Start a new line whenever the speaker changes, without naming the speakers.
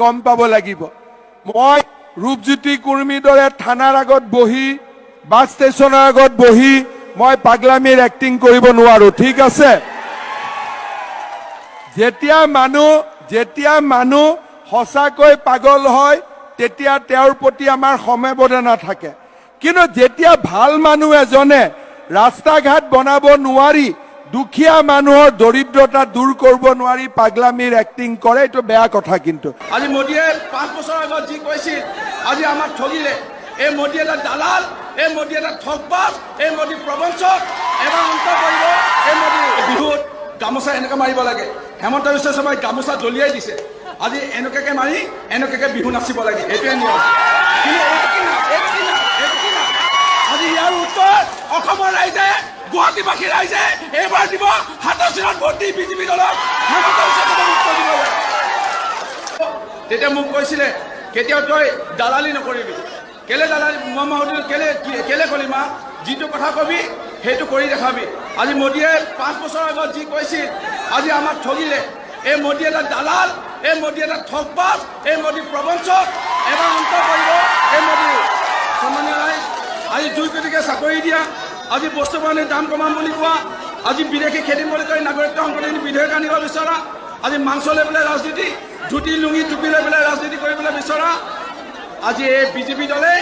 গম পাব লাগিব। মই ৰূপজ্যোতি কুৰ্মীৰ দৰে থানাৰ আগত বহি, বাছ ষ্টেচনৰ আগত বহি মই পাগলামিৰ এক্টিং কৰিব নোৱাৰো, ঠিক আছে? যেতিয়া মানুহ সঁচাকৈ পাগল হয়, তেতিয়া তেওঁৰ প্ৰতি আমাৰ সমবেদনা থাকে। কিন্তু যেতিয়া ভাল মানুহ এজনে ৰাস্তা ঘাট বনাব নোৱাৰি, দুখীয়া মানুহৰ দৰিদ্ৰতা দূৰ কৰিব নোৱাৰি পাগলামিৰ এক্টিং কৰে, এইটো বেয়া কথা কিন্তু।
আজি মোদীয়ে 5 বছৰৰ আগত যি কৈছিল, আজি আমাক ঠগিলে। এই মোদী এটা দালাল, এই মোদী এটা ঠগবাজ, এই মোদী প্ৰবঞ্চক। এবাৰ অন্ত কৰিব এই মোদী। বিহুত গামোচা এনেকৈ মাৰিব লাগে। হেমন্ত বিশ্ব শৰ্মাই গামোচা দলিয়াই দিছে। আজি এনেকুৱাকে মাৰি এনেকুৱাকে বিহু নাচিব লাগে, এইটোৱে নিয়ম। কিন্তু এইটো কি না, এইটো কি না, এইটো কি না? আজি ইয়াৰ উত্তৰ অসমৰ ৰাইজে, গুৱাহাটীবাসী ৰাইজে এইবাৰ দিব। হাতৰ চিনত ভোট দি বিজেপি দলক হেমন্ত বিশ্ব শৰ্মাক উত্তৰ দিব। তেতিয়া মোক কৈছিলে, কেতিয়াও তই দালালি নকৰিবি। কেলে দালালি? মই সুধিলোঁ, কেলে কেলে কলি মা? যিটো কথা কবি, সেইটো কৰি দেখাবি। আজি মোদীয়ে 5 বছৰৰ আগত যি কৈছিল, আজি আমাক ঠগিলে। এই মোদী এটা দালাল, এই মোদী এটা ঠগবাজ, এই মোদী প্ৰবঞ্চক। এবাৰ অন্ত কৰিব এই মোদী। সন্মানীয় ৰাইজ, আজি 2 কোটিকে চাকৰি দিয়া, আজি বস্তু বাহানিৰ দাম কমাম বুলি কোৱা, আজি বিদেশী খেদিম বুলি কৈ নাগৰিকত্ব সংশোধনী বিধেয়ক আনিব বিচৰা, আজি মাংস লৈ পেলাই ৰাজনীতি, ধুতি লুঙি টুপি লৈ পেলাই ৰাজনীতি কৰিবলৈ বিচৰা আজি এই বিজেপি দলে।